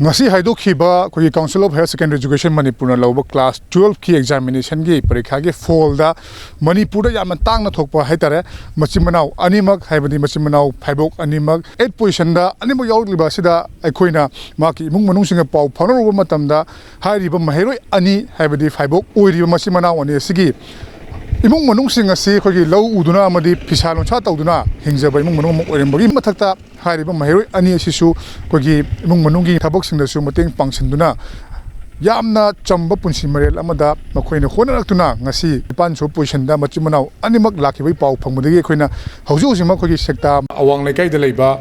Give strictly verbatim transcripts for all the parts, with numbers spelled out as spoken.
ꯉꯁꯤ ꯍꯥꯏꯗꯣꯛꯈꯤꯕ ꯑꯩꯈꯣꯏꯒꯤ Council of Higher Secondary Education ꯃꯅꯤꯄꯨꯔꯅ ꯂꯧꯕ class twelve ꯀꯤ examination ꯒꯤ ꯄꯔꯤꯈꯥꯒꯤ ꯐꯣꯜꯗ ꯃꯅꯤꯄꯨꯔꯗ ꯌꯥꯝꯅ ꯇꯥꯡꯅ ꯊꯣꯛꯄ ꯍꯥꯏꯇꯥꯔꯦ, ꯃꯆꯤꯟ ꯃꯅꯥꯎ ꯑꯅꯤꯃꯛ, ꯍꯥꯏꯕꯗꯤ ꯃꯆꯤꯟ ꯃꯅꯥꯎ ꯐꯥꯏꯕꯣꯛ ꯑꯅꯤꯃꯛ eight position ꯗ ꯑꯅꯤꯃꯛ ꯌꯥꯎꯔꯛꯂꯤꯕ ꯑꯁꯤꯗ ꯑꯩꯈꯣꯏꯅ ꯃꯍꯥꯛꯀꯤ ꯏꯃꯨꯡ ꯃꯅꯨꯡꯁꯤꯡꯒ ꯄꯥꯎ ꯐꯥꯎꯅꯔꯨꯕ ꯃꯇꯝꯗ, ꯍꯥꯏꯔꯤꯕ ꯃꯍꯩꯔꯣꯏ ꯑꯅꯤ, ꯍꯥꯏꯕꯗꯤ ꯐꯥꯏꯕꯣꯛ ꯑꯣꯏꯔꯤꯕ ꯃꯆꯤꯟ ꯃꯅꯥꯎ ꯑꯅꯤ ꯑꯁꯤꯒꯤ ꯏꯃꯨꯡ ꯃꯅꯨꯡꯁꯤꯡ ꯑꯁꯤ ꯑꯩꯈꯣꯏꯒꯤ ꯂꯧ ꯎꯗꯨꯅ ꯑꯃꯗꯤ ꯐꯤꯁꯥ ꯂꯣꯟꯁꯥ ꯇꯧꯗꯨꯅ ꯍꯤꯡꯖꯕ ꯏꯃꯨꯡ ꯃꯅꯨꯡ ꯑꯃ ꯑꯣꯏꯔꯝꯕꯒꯤ ꯃꯊꯛꯇ, ꯍꯥꯏꯔꯤꯕ ꯃꯍꯩꯔꯣꯏ ꯑꯅꯤ ꯑꯁꯤꯁꯨ ꯑꯩꯈꯣꯏꯒꯤ ꯏꯃꯨꯡ ꯃꯅꯨꯡꯒꯤ ꯊꯕꯛꯁꯤꯡꯗꯁꯨ ꯃꯇꯦꯡ ꯄꯥꯡꯁꯤꯟꯗꯨꯅ ꯌꯥꯝꯅ ꯆꯝꯕ ꯄꯨꯟꯁꯤ ꯃꯔꯦꯜ ꯑꯃꯗ ꯃꯈꯣꯏꯅ ꯍꯣꯠꯅꯔꯛꯇꯨꯅ ꯉꯁꯤ ꯅꯤꯄꯥꯟ ꯁꯨꯕ position ꯗ ꯃꯆꯤꯟ ꯃꯅꯥꯎ ꯑꯅꯤꯃꯛ ꯂꯥꯛꯈꯤꯕꯒꯤ ꯄꯥꯎ ꯐꯪꯕꯗꯒꯤ ꯑꯩꯈꯣꯏꯅ ꯍꯧꯖꯤꯛ ꯍꯧꯖꯤꯛꯃꯛ ꯑꯩꯈꯣꯏꯒꯤ ꯁꯦꯛꯇꯥ ꯑꯋꯥꯡ ꯂꯩꯀꯥꯏꯗ ꯂꯩꯕ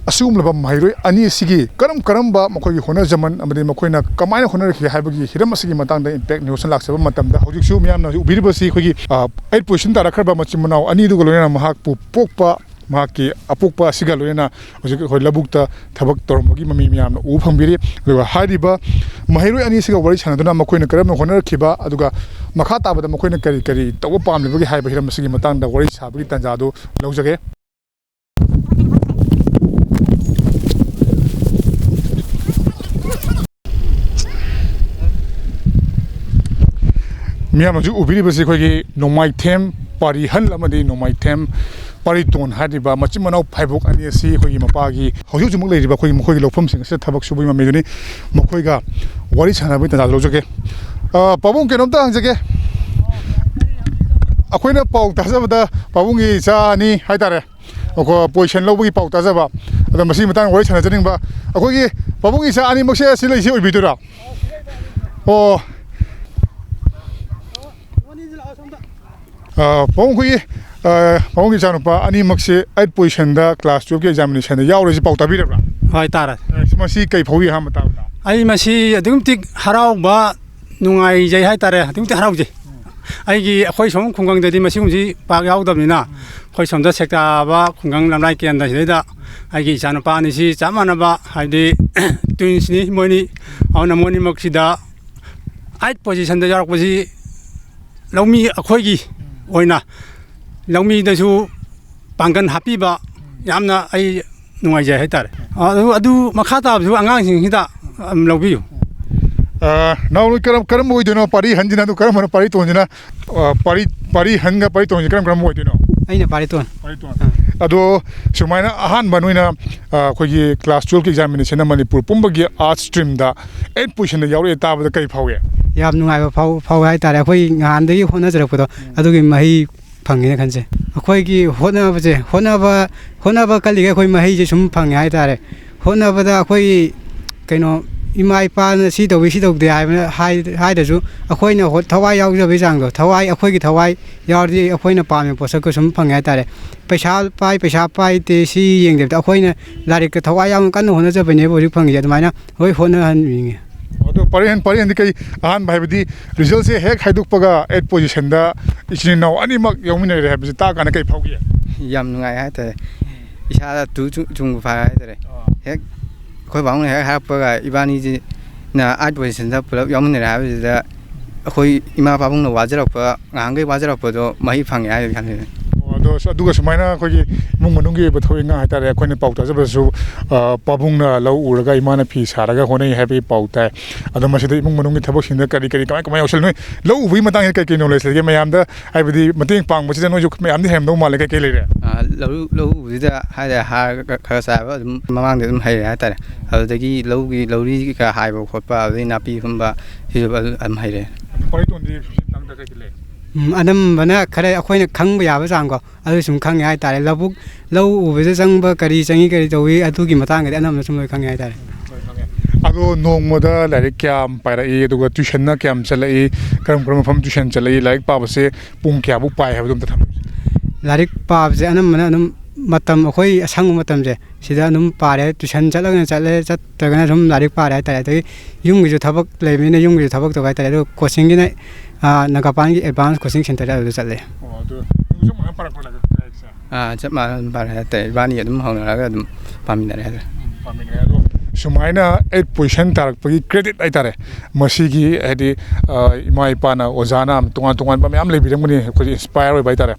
ꯑꯁꯤꯒꯨꯝꯂꯕ ꯃꯍꯩꯔꯣꯏ ꯑꯅꯤ ꯑꯁꯤꯒꯤ ꯀꯔꯝ ꯀꯔꯝꯕ ꯃꯈꯣꯏꯒꯤ ꯍꯣꯠꯅꯖꯃꯟ ꯑꯃꯗꯤ ꯃꯈꯣꯏꯅ ꯀꯃꯥꯏꯅ ꯍꯣꯠꯅꯔꯛꯈꯤ ꯍꯥꯏꯕꯒꯤ ꯍꯤꯔꯝ ꯑꯁꯤꯒꯤ ꯃꯇꯥꯡꯗ Impact News ꯅ ꯂꯥꯛꯆꯕ ꯃꯇꯝꯗ ꯍꯧꯖꯤꯛꯁꯨ ꯃꯤꯌꯥꯝꯅ ꯍꯧꯖꯤꯛ ꯎꯕꯤꯔꯤꯕꯁꯤ ꯑꯩꯈꯣꯏꯒꯤ, ꯑ, eight position ꯇꯥꯔꯛꯈ꯭ꯔꯕ ꯃꯆꯤꯟ ꯃꯅꯥꯎ ꯑꯅꯤꯗꯨꯒ ꯂꯣꯏꯅꯅ ꯃꯍꯥꯛꯄꯨ ꯄꯣꯛꯄ, ꯃꯍꯥꯛꯀꯤ ꯑꯄꯣꯛꯄ ꯑꯁꯤꯒ ꯂꯣꯏꯅꯅ ꯍꯧꯖꯤꯛ ꯑꯩꯈꯣꯏ ꯂꯧꯕꯨꯛꯇ ꯊꯕꯛ ꯇꯧꯔꯝꯕꯒꯤ ꯃꯃꯤ ꯃꯌꯥꯝꯅ ꯎꯕ ꯐꯪꯕꯤꯔꯤ꯫ ꯑꯗꯨꯒ ꯍꯥꯏꯔꯤꯕ ꯃꯍꯩꯔꯣꯏ ꯑꯅꯤꯁꯤꯒ ꯋꯥꯔꯤ ꯁꯥꯟꯅꯗꯨꯅ ꯃꯈꯣꯏꯅ ꯀꯔꯝꯅ ꯍꯣꯠꯅꯔꯛꯈꯤꯕ, ꯑꯗꯨꯒ ꯃꯈꯥ ꯇꯥꯕꯗ ꯃꯈꯣꯏꯅ ꯀꯔꯤ ꯀꯔꯤ ꯇꯧꯕ ꯄꯥꯝꯂꯤꯕꯒꯦ ꯍꯥꯏꯕ ꯍꯤꯔꯝ ꯑꯁꯤꯒꯤ ꯃꯇꯥꯡꯗ ꯋꯥꯔꯤ ꯁꯥꯕꯒꯤ ꯇꯥꯟꯖꯥ ꯑꯗꯨ ꯂꯧꯖꯒꯦ꯫ ꯃꯤꯌꯥꯝꯅ ꯍꯧꯖꯤꯛ ꯎꯕꯤꯔꯤꯕꯁꯤ ꯑꯩꯈꯣꯏꯒꯤ ꯅꯣꯡꯃꯥꯏꯊꯦꯝ ꯄꯥꯔꯤꯍꯜ ꯑꯃꯗꯤ ꯅꯣꯡꯃꯥꯏꯊꯦꯝ ꯄꯥꯔꯤꯇꯣꯟ ꯍꯥꯏꯔꯤꯕ ꯃꯆꯤꯟ ꯃꯅꯥꯎ ꯐꯥꯏꯕꯣꯛ ꯑꯅꯤ ꯑꯁꯤ ꯑꯩꯈꯣꯏꯒꯤ ꯃꯄꯥꯒꯤ ꯍꯧꯖꯤꯛ ꯍꯧꯖꯤꯛꯃꯛ ꯂꯩꯔꯤꯕ ꯑꯩꯈꯣꯏꯒꯤ ꯃꯈꯣꯏꯒꯤ ꯂꯧꯐꯝꯁꯤꯡ ꯑꯁꯤꯗ ꯊꯕꯛ ꯁꯨꯕꯒꯤ ꯃꯃꯤꯗꯨꯅꯤ꯫ ꯃꯈꯣꯏꯒ ꯋꯥꯔꯤ ꯁꯥꯟꯅꯕꯒꯤ ꯇꯥꯟꯖꯥ ꯂꯧꯖꯒꯦ꯫ ꯑ, ꯄꯥꯕꯨꯡ, ꯀꯩꯅꯣꯝꯇ ꯍꯪꯖꯒꯦ꯫ ꯑꯩꯈꯣꯏꯅ ꯄꯥꯎ ꯇꯥꯖꯕꯗ ꯄꯥꯕꯨꯡꯒꯤ ꯏꯆꯥ ꯑꯅꯤ ꯍꯥꯏꯇꯥꯔꯦ, ꯑꯩꯈꯣꯏ position ꯂꯧꯕꯒꯤ ꯄꯥꯎ ꯇꯥꯖꯕ꯫ ꯑꯗꯣ ꯃꯁꯤꯒꯤ ꯃꯇꯥꯡꯗ ꯋꯥꯔꯤ ꯁꯥꯟꯅꯖꯅꯤꯡꯕ꯫ ꯑꯩꯈꯣꯏꯒꯤ ꯄꯥꯕꯨꯡꯒꯤ ꯏꯆꯥ ꯑꯅꯤꯃꯛꯁꯦ ꯑꯁꯤ ꯂꯩꯁꯤ ꯑꯣꯏꯕꯤꯗꯣꯏꯔꯥ? ꯑꯣ꯫ ꯑ, ꯄꯥꯕꯨꯡ, ꯑꯩꯈꯣꯏꯒꯤ, ꯑ, ꯄꯥꯕꯨꯡꯒꯤ ꯏꯆꯥꯅꯨꯄꯥ ꯑꯅꯤꯃꯛꯁꯦ eight position ꯗ class twelve ꯀꯤ examination ꯗ ꯌꯥꯎꯔꯦꯁꯤ ꯄꯥꯎ ꯇꯥꯕꯤꯔꯕ꯭ꯔꯥ? ꯍꯣꯏ, ꯇꯥꯔꯦ꯫ ꯑ, ꯃꯁꯤ ꯀꯩ ꯐꯥꯎꯏ ꯑꯍꯥꯟꯕ ꯇꯥꯕꯗ? ꯑꯩ ꯃꯁꯤ ꯑꯗꯨꯛꯀꯤ ꯃꯇꯤꯛ ꯍꯔꯥꯎꯕ, ꯅꯨꯡꯉꯥꯏꯖꯩ ꯍꯥꯏꯇꯥꯔꯦ, ꯑꯗꯨꯛꯀꯤ ꯃꯇꯤꯛ ꯍꯔꯥꯎꯖꯩ꯫ ꯑꯩꯒꯤ, ꯑꯩꯈꯣꯏ ꯁꯣꯝ ꯈꯨꯡꯒꯪꯗꯗꯤ ꯃꯁꯤꯒꯨꯝꯕꯁꯤ ꯄꯥꯛ ꯌꯥꯎꯗꯕꯅꯤꯅ, ꯑꯩꯈꯣꯏ ꯁꯣꯝꯗ ꯁꯦꯛꯇꯥꯕ ꯈꯨꯡꯒꯪ ꯂꯝꯂꯥꯏ ꯀꯦꯟꯗ꯭ꯔ ꯁꯤꯗꯩꯗ ꯑꯩꯒꯤ ꯏꯆꯥꯅꯨꯄꯥ ꯑꯅꯤꯁꯤ ꯆꯞ ꯃꯥꯟꯅꯕ, ꯍꯥꯏꯕꯗꯤ twins ꯅꯤ ꯃꯣꯏꯅꯤ, ꯑꯗꯨꯅ ꯃꯣꯏꯅꯤꯃꯛꯁꯤꯗ eight position ꯗ ꯌꯥꯎꯔꯛꯄꯁꯤ ꯂꯧꯃꯤ ꯑꯩꯈꯣꯏꯒꯤ ꯑꯣꯏꯅ ꯂꯧꯃꯤꯗꯁꯨ ꯄꯥꯡꯒꯜ ꯍꯥꯞꯄꯤꯕ ꯌꯥꯝꯅ ꯑꯩ ꯅꯨꯡꯉꯥꯏꯖꯩ ꯍꯥꯏꯇꯥꯔꯦ꯫ ꯑꯗꯨ ꯑꯗꯨ ꯃꯈꯥ ꯇꯥꯕꯁꯨ ꯑꯉꯥꯡꯁꯤꯡꯁꯤꯗ ꯑꯗꯨꯝ ꯂꯧꯕꯤꯌꯨ꯫ ꯑ, ꯅꯥꯎ ꯅꯣꯏ ꯀꯔꯝ ꯀꯔꯝꯕ ꯑꯣꯏꯗꯣꯏꯅꯣ? ꯄꯥꯔꯤ ꯍꯟꯁꯤꯅ ꯑꯗꯨ ꯀꯔꯝꯕꯅꯣ ꯄꯥꯔꯤ ꯇꯣꯟꯁꯤꯅ? ꯑ, ꯄꯥꯔꯤ ꯄꯥꯔꯤ ꯍꯟꯒ ꯄꯥꯔꯤ ꯇꯣꯟꯁꯤ ꯀꯔꯝ ꯀꯔꯝꯕ ꯑꯣꯏꯗꯣꯏꯅꯣ? ꯑꯩꯅ ꯄꯥꯔꯤ ꯇꯣꯟ꯫ ꯄꯥꯔꯤ ꯇꯣꯟ꯫ ꯑꯗꯣ ꯁꯨꯃꯥꯏꯅ ꯑꯍꯥꯟꯕ ꯅꯣꯏꯅ, ꯑ, ꯑꯩꯈꯣꯏꯒꯤ class twelve ꯀꯤ examination ꯗ ꯃꯅꯤꯄꯨꯔ ꯄꯨꯝꯕꯒꯤ arts stream ꯗ eight position ꯗ ꯌꯥꯎꯔꯛꯑꯦ ꯇꯥꯕꯗ ꯀꯔꯤ ꯐꯥꯎꯒꯦ? ꯌꯥꯝ ꯅꯨꯡꯉꯥꯏꯕ ꯐꯥꯎ ꯐꯥꯎꯋꯦ ꯍꯥꯏꯇꯥꯔꯦ꯫ ꯑꯩꯈꯣꯏ ꯅꯍꯥꯟꯗꯒꯤ ꯍꯣꯠꯅꯖꯔꯛꯄꯗꯣ ꯑꯗꯨꯒꯤ ꯃꯍꯩ ꯐꯪꯉꯦꯅ ꯈꯟꯖꯩ꯫ ꯑꯩꯈꯣꯏꯒꯤ ꯍꯣꯠꯅꯕꯁꯦ ꯍꯣꯠꯅꯕ ꯍꯣꯠꯅꯕ ꯀꯜꯂꯤꯈꯩ ꯑꯩꯈꯣꯏ ꯃꯍꯩꯁꯦ ꯁꯨꯝ ꯐꯪꯉꯦ ꯍꯥꯏꯇꯥꯔꯦ꯫ ꯍꯣꯠꯅꯕꯗ ꯑꯩꯈꯣꯏ ꯀꯩꯅꯣ ꯏꯃꯥ ꯏꯄꯥꯅ ꯁꯤ ꯇꯧꯏ ꯁꯤ ꯇꯧꯗꯦ ꯍꯥꯏꯕꯅ ꯍꯥꯏ ꯍꯥꯏꯗ꯭ꯔꯁꯨ ꯑꯩꯈꯣꯏꯅ ꯍꯣꯠ ꯊꯋꯥꯏ ꯌꯥꯎꯖꯕꯒꯤ ꯆꯥꯡꯗꯣ ꯊꯋꯥꯏ ꯑꯩꯈꯣꯏꯒꯤ ꯊꯋꯥꯏ ꯌꯥꯎꯔꯗꯤ ꯑꯩꯈꯣꯏꯅ ꯄꯥꯝꯃꯤꯕ ꯄꯣꯠꯁꯛꯇꯣ ꯁꯨꯝ ꯐꯪꯉꯦ ꯍꯥꯏꯇꯥꯔꯦ꯫ ꯄꯩꯁꯥ ꯄꯥꯏ ꯄꯩꯁꯥ ꯄꯥꯏꯗꯦ ꯁꯤ ꯌꯦꯡꯗꯕꯤꯗ ꯑꯩꯈꯣꯏꯅ ꯂꯥꯏꯔꯤꯛꯇ ꯊꯋꯥꯏ ꯌꯥꯎꯅ ꯀꯟꯅ ꯍꯣꯠꯅꯖꯕꯩꯅꯦꯕ ꯍꯧꯖꯤꯛ ꯐꯪꯉꯤꯁꯦ꯫ ꯑꯗꯨꯃꯥꯏꯅ ꯍꯣꯏ ꯍꯣꯠꯅꯍꯟꯅꯤꯡꯉꯤ꯫ ꯑꯗꯣ ꯄꯥꯔꯤ ꯍꯟ ꯄꯥꯔꯤ ꯍꯟꯗꯤ ꯀꯩ ꯑꯍꯥꯟꯕ ꯍꯥꯏꯕꯗꯤ result ꯁꯦ ꯍꯦꯛ ꯍꯥꯏꯗꯣꯛꯄꯒ eight position ꯗ ꯏꯆꯤꯟ ꯏꯅꯥꯎ ꯑꯅꯤꯃꯛ ꯌꯥꯎꯃꯤꯟꯅꯔꯦ ꯍꯥꯏꯕꯁꯤ ꯇꯥ ꯀꯥꯟꯗ ꯀꯩ ꯐꯥꯎꯒꯦ? ꯌꯥꯝ ꯅꯨꯡꯉꯥꯏ ꯍꯥꯏꯇꯥꯔꯦ꯫ ꯏꯁꯥꯗ ꯇꯨ ꯆꯨꯡ- ꯆꯨꯡꯕ ꯐꯥꯔꯦ ꯍꯥꯏꯇꯥꯔꯦ꯫ ꯍꯦꯛ ꯑꯩꯈꯣꯏ ꯄꯥꯕꯨꯡꯅ ꯍꯦꯛ ꯍꯥꯏꯔꯛꯄꯒ ꯏꯕꯥꯅꯤꯁꯤꯅ eight position ꯗ ꯄꯨꯂꯞ ꯌꯥꯎꯃꯤꯟꯅꯔꯦ ꯍꯥꯏꯕꯁꯤꯗ ꯑꯩꯈꯣꯏ ꯏꯃꯥ ꯄꯥꯕꯨꯡꯅ ꯋꯥꯖꯔꯛꯄ ꯉꯍꯥꯟꯈꯩ ꯋꯥꯖꯔꯛꯄꯗꯣ ꯃꯍꯩ ꯐꯪꯉꯦ ꯍꯥꯏꯕꯒꯤ ꯈꯜꯂꯤ꯫ ꯑꯣ, ꯑꯗꯣ ꯑꯁ, ꯑꯗꯨꯒ ꯁꯨꯃꯥꯏꯅ ꯑꯩꯈꯣꯏꯒꯤ ꯏꯃꯨꯡ ꯃꯅꯨꯡꯒꯤ ꯑꯣꯏꯕ ꯊꯕꯛ ꯏꯪꯈꯥꯡ ꯍꯥꯏꯇꯥꯔꯦ, ꯑꯩꯈꯣꯏꯅ ꯄꯥꯎ ꯇꯥꯖꯕꯗꯁꯨ, ꯑ, ꯄꯥꯕꯨꯡꯅ ꯂꯧ ꯎꯔꯒ ꯏꯃꯥꯅ ꯐꯤ ꯁꯥꯔꯒ ꯍꯣꯠꯅꯩ ꯍꯥꯏꯕꯒꯤ ꯄꯥꯎ ꯇꯥꯏ꯫ ꯑꯗꯣ ꯃꯁꯤꯗ ꯏꯃꯨꯡ ꯃꯅꯨꯡꯒꯤ ꯊꯕꯛꯁꯤꯡꯗ ꯀꯔꯤ ꯀꯔꯤ ꯀꯃꯥꯏ ꯀꯃꯥꯏ ꯌꯥꯎꯁꯜꯂꯤ? ꯅꯣꯏ ꯂꯧ ꯎꯕꯒꯤ ꯃꯇꯥꯡꯁꯤꯗ ꯀꯩ ꯀꯩ knowledge ꯂꯩꯒꯦ? ꯃꯌꯥꯝꯗ ꯍꯥꯏꯕꯗꯤ ꯃꯇꯦꯡ ꯄꯥꯡꯕꯁꯤꯗ ꯅꯣꯏꯁꯨ ꯃꯌꯥꯝꯗꯤ ꯍꯩꯔꯝꯗꯧ ꯃꯥꯜꯂꯦ, ꯀꯩ ꯀꯩ ꯂꯩꯔꯦ? ꯑ, ꯂꯧ ꯂꯧ ꯎꯕꯁꯤꯗ ꯍꯥꯏꯔꯦ ꯍꯥꯔ ꯈ- ꯈꯔ ꯆꯥꯏꯕ ꯑꯗꯨꯝ ꯃꯃꯥꯡꯗ ꯑꯗꯨꯝ ꯍꯩꯔꯦ ꯍꯥꯏꯇꯥꯔꯦ꯫ ꯑꯗꯨꯗꯒꯤ ꯂꯧꯒꯤ ꯂꯧꯔꯤ ꯀꯩꯀꯥ ꯍꯥꯏꯕ ꯈꯣꯠꯄ ꯑꯗꯨꯗꯒꯤ ꯅꯥꯄꯤ ꯈꯨꯟꯕ ꯁꯤꯁꯨ ꯑꯗꯨꯝ ꯑꯗꯨꯝ ꯍꯩꯔꯦ꯫ ꯄꯥꯔꯤ ꯇꯣꯟꯗꯤ ꯃꯇꯥꯡꯗ ꯀꯩ ꯀꯩ ꯂꯩ? ꯎꯝ, ꯑꯅꯝꯕꯅ ꯈꯔ ꯑꯩꯈꯣꯏꯅ ꯈꯪꯕ ꯌꯥꯕ ꯆꯥꯡꯀꯣ ꯑꯗꯨ ꯁꯨꯝ ꯈꯪꯉꯦ ꯍꯥꯏꯇꯥꯔꯦ꯫ ꯂꯧꯕꯨꯛ ꯂꯧ ꯎꯕꯗ ꯆꯪꯕ ꯀꯔꯤ ꯆꯪꯉꯤ ꯀꯔꯤ ꯇꯧꯏ ꯑꯗꯨꯒꯤ ꯃꯇꯥꯡꯗꯗꯤ ꯑꯅꯝꯕꯅ ꯁꯨꯝ ꯂꯣꯏ ꯈꯪꯉꯦ ꯍꯥꯏꯇꯥꯔꯦ꯫ ꯑꯗꯣ ꯅꯣꯡꯃꯗ ꯂꯥꯏꯔꯤꯛ ꯀꯌꯥꯝ ꯄꯥꯏꯔꯛꯏ, ꯑꯗꯨꯒ tuition ꯅ ꯀꯌꯥꯝ ꯆꯠꯂꯛꯏ, ꯀꯔꯝ ꯀꯔꯝꯕ ꯃꯐꯝ tuition ꯆꯠꯂꯛꯏ, ꯂꯥꯏꯔꯤꯛ ꯄꯥꯕꯁꯦ ꯄꯨꯡ ꯀꯌꯥꯕꯨꯛ ꯄꯥꯏ ꯍꯥꯏꯕꯗꯣ ꯑꯝꯇ ꯊꯝꯕꯤꯌꯨ꯫ ꯂꯥꯏꯔꯤꯛ ꯄꯥꯕꯁꯦ ꯑꯅꯝꯕꯅ ꯑꯗꯨꯝ ꯃꯇꯝ ꯑꯩꯈꯣꯏ ꯑꯁꯪꯕ ꯃꯇꯝꯁꯦ ꯁꯤꯗ ꯑꯗꯨꯝ ꯄꯥꯔꯦ꯫ Tuition ꯆꯠꯂꯒꯅ ꯆꯠꯂꯦ, ꯆꯠꯇ꯭ꯔꯒꯅ ꯁꯨꯝ ꯂꯥꯏꯔꯤꯛ ꯄꯥꯔꯦ ꯍꯥꯏꯇꯥꯔꯦ꯫ ꯑꯗꯒꯤ ꯌꯨꯝꯒꯤꯁꯨ ꯊꯕꯛ ꯂꯩꯕꯅꯤꯅ ꯌꯨꯝꯒꯤꯁꯨ ꯊꯕꯛ ꯇꯧꯕ ꯍꯥꯏꯇꯥꯔꯦ꯫ ꯑꯗꯨꯒ coaching ꯒꯤꯅ, ꯑꯥ, ꯅꯥꯒꯥꯄꯥꯟꯒꯤ advance coaching centre ꯗ ꯑꯗꯨꯗ ꯆꯠꯂꯦ꯫ ꯑꯣ, ꯑꯗꯣ ꯅꯪꯁꯨ ꯆꯞ ꯃꯥꯟꯅꯅ ꯄꯥꯔꯛꯄ꯭ꯔꯣ ꯂꯥꯏꯔꯤꯛ ꯂꯥꯏꯔꯤꯛꯁꯦ? ꯑꯥ, ꯆꯞ ꯃꯥꯟꯅꯅ ꯑꯗꯨꯝ ꯄꯥꯔꯦ ꯍꯥꯏꯇꯥꯔꯦ꯫ ꯏꯕꯥꯅꯤ ꯑꯗꯨꯝ ꯍꯧꯅꯔꯒ ꯑꯗꯨꯝ ꯄꯥꯃꯤꯟꯅꯔꯦ ꯍꯥꯏꯇꯥꯔꯦ꯫ ꯄꯥꯝꯃꯤꯟꯅꯔꯦ꯫ ꯑꯗꯣ ꯁꯨꯃꯥꯏꯅ eight position ꯇꯥꯔꯛꯄꯒꯤ credit ꯍꯥꯏꯇꯥꯔꯦ, ꯃꯁꯤꯒꯤ ꯍꯥꯏꯗꯤ, ꯑ, ꯏꯃꯥ ꯏꯄꯥꯅ, ꯑꯣꯖꯥꯅ ꯇꯣꯉꯥꯟ ꯇꯣꯉꯥꯟꯕ ꯃꯌꯥꯝ ꯂꯩꯕꯤꯔꯝꯒꯅꯤ, ꯑꯩꯈꯣꯏꯁꯦ inspire ꯑꯣꯏꯕ ꯍꯥꯏꯇꯥꯔꯦ꯫